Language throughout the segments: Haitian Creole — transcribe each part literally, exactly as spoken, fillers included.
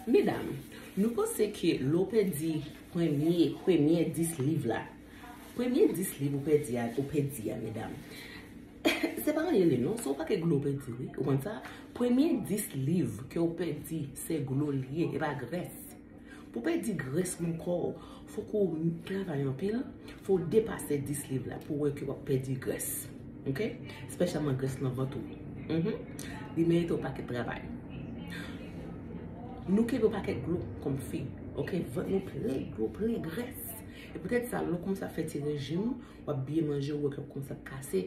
Medam, nou panse ke lè w pèdi premye, premye dis liv la, premye dis liv ou pèdi a, ou pèdi a, medam. Se pa anyen li non, se yon pakèt glo w pèdi wi. Ou konn sa? Premye dis liv ke w pèdi, se glo l ye, e pa grès. Pou pèdi grès nan kò w, fòk ou travay anpil, fò w depase dis liv la pou w wè ke w ap pèdi grès. Ok? Espesyalman grès nan vant ou. Mhm. Li merite yon pakèt travay. Nou kenbe yon pakèt glo kòm fi. Ok? Vant nou plen glo, plen grès. E poutèt sa, lè w kòmanse ap fè ti rejim, w ap byen manje, ou wè ke w kòmanse ap kase.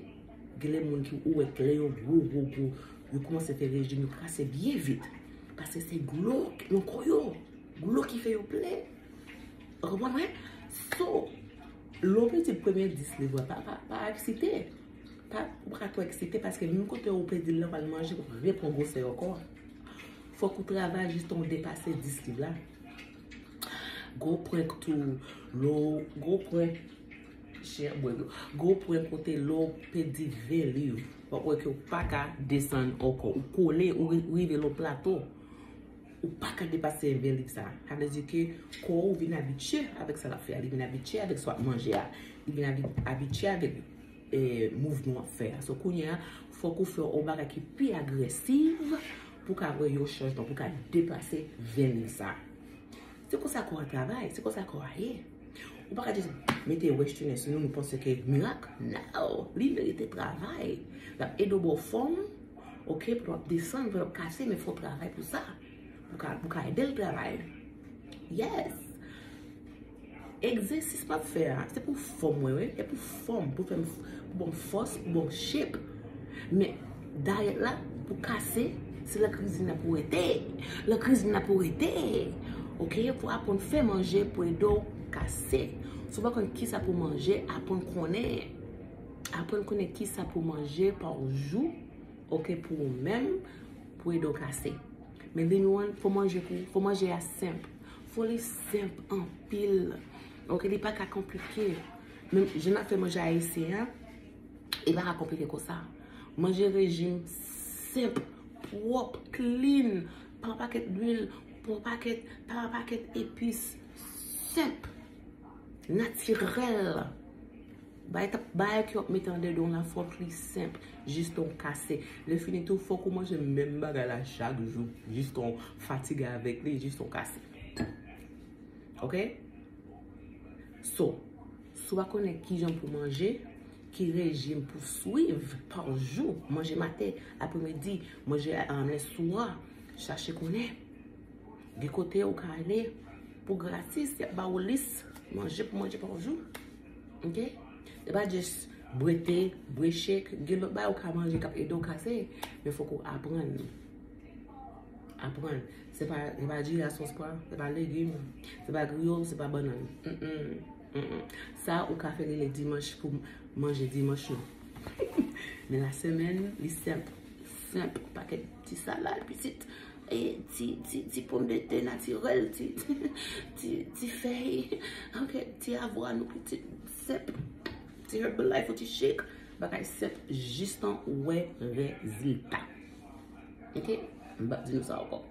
Gen lè moun ki ou wè lè yo gwo, gwo, gwo, yo kòmanse fè rejim, yo kase byen vit. Paske se glo nan kò yo. Glo ki fè yo plen. Ou konprann mwen? So, lè w pèdi premye dis liv la, pa, pa, pa eksite. Pa, ou pa ka twò eksite paske menm kote ou pèdi l la, w al manje, w ap repran gwosè ankò. Fòk ou travay jis tan w depase dis liv la. Gwo prank tou, lè w, gwo prank, chè, bwè dlo. Gwo prank kote lè w pèdi ven liv. W ap wè ke w pa ka desann ankò. Ou kole, ou ri-, ou rive lòt plato. Ou pa ka depase ven liv sa. Sa vle di ke kò ou vin abitye avèk sa l ap fè a. Li vin abitye avèk sa w ap manje a. Li vin abi-, abitye avèk, eh, mouvman w ap fè a. So, kounye a, fòk ou fè yon bagay ki pi agresiv pou w ka wè yon chanjman, pou w ka deplase ven liv sa. Se konsa kò a travay, se konsa kò a ye. Ou pa ka jis mete wèch tounen sou nou, nou panse ke mirak. No! Li merite travay. L ap ede w ba w fòm, ok, pandan w ap desann, pandan w ap kase, men fò w travay pou sa. Pou w ka, pou w ka ede l travay. Yes! Egzèsis m ap fè a, se pou fòm mwen, wi. E pou fòm, pou fè m, pou ban m fòs, pou ban m shape. Men, dayèt la, pou kase, se nan kizin nan pou rete. Nan kizin nan pou rete. Ok? Pou aprann fè manje, pou ede w kase. Si w pa konn kisa pou manje, aprann konnen. Aprann konnen kisa pou manje pa jou, ok, pou ou menm, pou ede w kase. Men li nou an, fò manje pou, fò manje a senp. Fò li senp anpil. Ok, li pa ka konplike. Menm jan n ap fè manje ayisyen an, li pa ka konplike konsa. Manje rejim senp, pwòp, clean, pa yon pakèt lwil, pa yon pakèt, pa yon pakèt epis. Senp. Natirèl. Bagay tap, bagay ke w ap mete anndan dan w la, fòk li senp. Jis tan w kase. Lè fini tou, fòk ou manje menm bagay la chak jou. Jis tan w fatige avèk li, jis tan w kase. Ok? So, si w pa konnen kijan pou manje, ki rejim pou swiv pa jou, manje maten, apremidi, manje, ah, lèswa, chache konnen. Gen kote ou ka ale pou gratis, y ap ba ou lis manje pou manje pa jou. Ok? Se pa jis bwete, bwechek, gen lòt bagay ou ka manje k ap ede w kase, men fòk ou aprann. Aprann. Se pa, se pa jirasons pwa, se pa legim, se pa griyo, se pa bannann. Mm, mm, mm, mm. Sa ou ka fè rele dimanch pou manje dimanch yo. Men lasemèn, li senp. Senp. Pakèt ti salad, pitit. E ti, ti, ti pomdetè natirèl, ti, ti, ti fèy. Ok, ti avwa nou pitit. Senp. Ti Herbalife ou ti shake. Bagay senp, jis tan ou wè rezilta. Ok? M p ap di nou sa ankò.